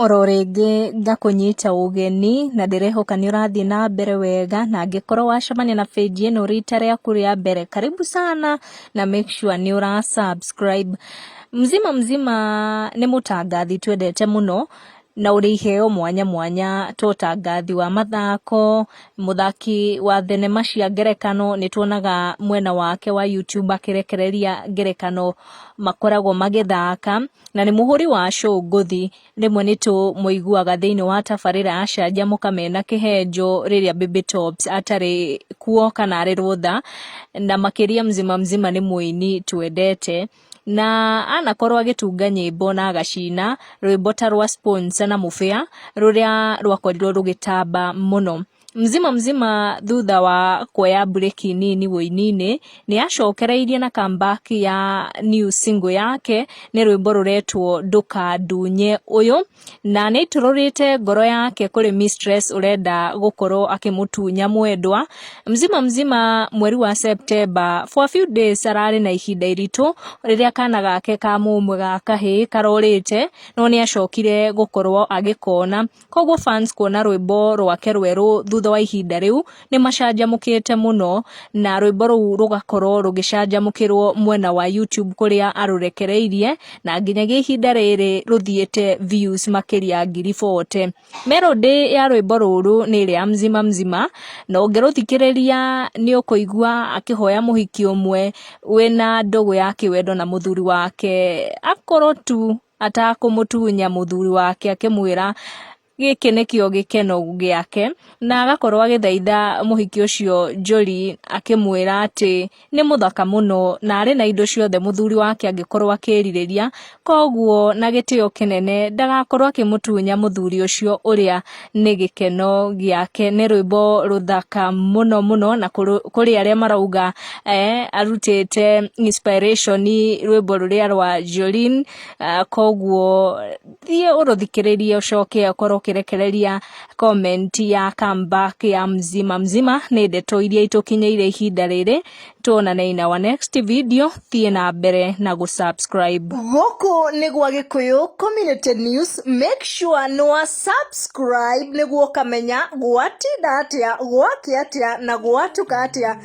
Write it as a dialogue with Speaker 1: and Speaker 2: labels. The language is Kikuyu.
Speaker 1: Oro rĩngĩ ngakũnyita ũgeni na ndĩrehoka nĩ ũrathiĩ na mbere wega, na angĩkorwo wacemania na page ĩno rita rĩaku rĩa mbere, karibu sana na make sure nĩ ũra subscribe. Mzima Mzima nĩ mũtangathi twendete mũno na ũrĩ iheo mwanya mwanya ta ũtangathi wa mathako, mũthaki wa thenema cia ngerekano. Nĩ tuonaga mwena wake wa YouTube akĩrekereria ngerekano makoragwo magĩthaka, na nĩ mũhũri wa show ngũthi. Rĩmwe nĩ tũmũiguaga thĩinĩ wa tabarĩra ya Canjamũka mena Kĩhenjo rĩrĩa Baby Tops atarĩ kuo kana arĩ rũtha, na makĩria Mzima Mzima nĩ mũini twendete, na anakorwo agĩtunga nyĩmbo na agacina rwĩmbo ta rwa Sponsor na Mũbĩa rũrĩa rwakorirwo rũgĩtamba mũno. Mzima Mzima thutha wa kuoya mburĩki nini wũini-inĩ, nĩ acokereirie na comeback ya new single yake, nĩ rwĩmbo rũretwo Ndũkandunye Ũyũ, na nĩ aitũrũrĩte ngoro yake kũrĩ mistress ũrenda gũkorwo akĩmũtunya mwendwa. Mzima Mzima mweri wa September for a few days ararĩ na ihinda iritũ rĩrĩa kana gake ka mũmwe ga kahĩĩ karorĩte, no nĩ acokire gũkorwo agĩkona. Koguo fans kuona rwĩmbo rwake rwerũ thutha wa ihinda rĩu nĩ macanjamũkĩte mũno, na rwĩmbo rũu rũgakorwo rũgĩcanjamũkĩrwo mwena wa YouTube kũrĩa arũrekereirie, na nginyagia ihinda rĩrĩ rũthiĩte views makĩria 40,000. Melody ya rwĩmbo rũrũ nĩ ĩrĩa ya Mzima Mzima, na ũngĩrũthikĩrĩria nĩ ũkũigua akĩhoya mũhiki ũmwe wĩna ndũgũ ya kĩwendo na mũthuri wake akorwo tu atakũmũtunya mũthuri wake, akĩmwĩra gĩkĩ nĩkĩo gĩkeno gĩake, na agakorwo agĩthaitha mũhiki ũcio Njori akĩmwĩra atĩ nĩ mũthaka mũno na arĩ na indo ciothe mũthuri wake angĩkorwo akĩrirĩria, koguo na gĩtĩo kĩnene ndagakorwo akĩmũtunya mũthuri ũcio ũrĩa nĩ gĩkeno gĩake. Nĩ rwĩmbo rũthaka mũno mũno, na kũrĩ arĩa marauga arutĩte inspiration rwĩmbo rũrĩa rwa Jolene. Koguo thiĩ ũrũthikĩrĩrie, ũcoke ũkorwo ũkĩrekereria comment ya comeback ya Mzima Mzima. Nĩ ndeto iria itũkinyĩire ihinda rĩrĩ. Tuonane in our next video. Thiĩ na mbere na gũ-subscribe.
Speaker 2: Gũkũ nĩ gwa Gĩkũyũ Community News. Make sure nĩ wa subscribe nĩguo ũkamenya gwatinda atĩa, gwakĩa atĩa na gwatuka atĩa.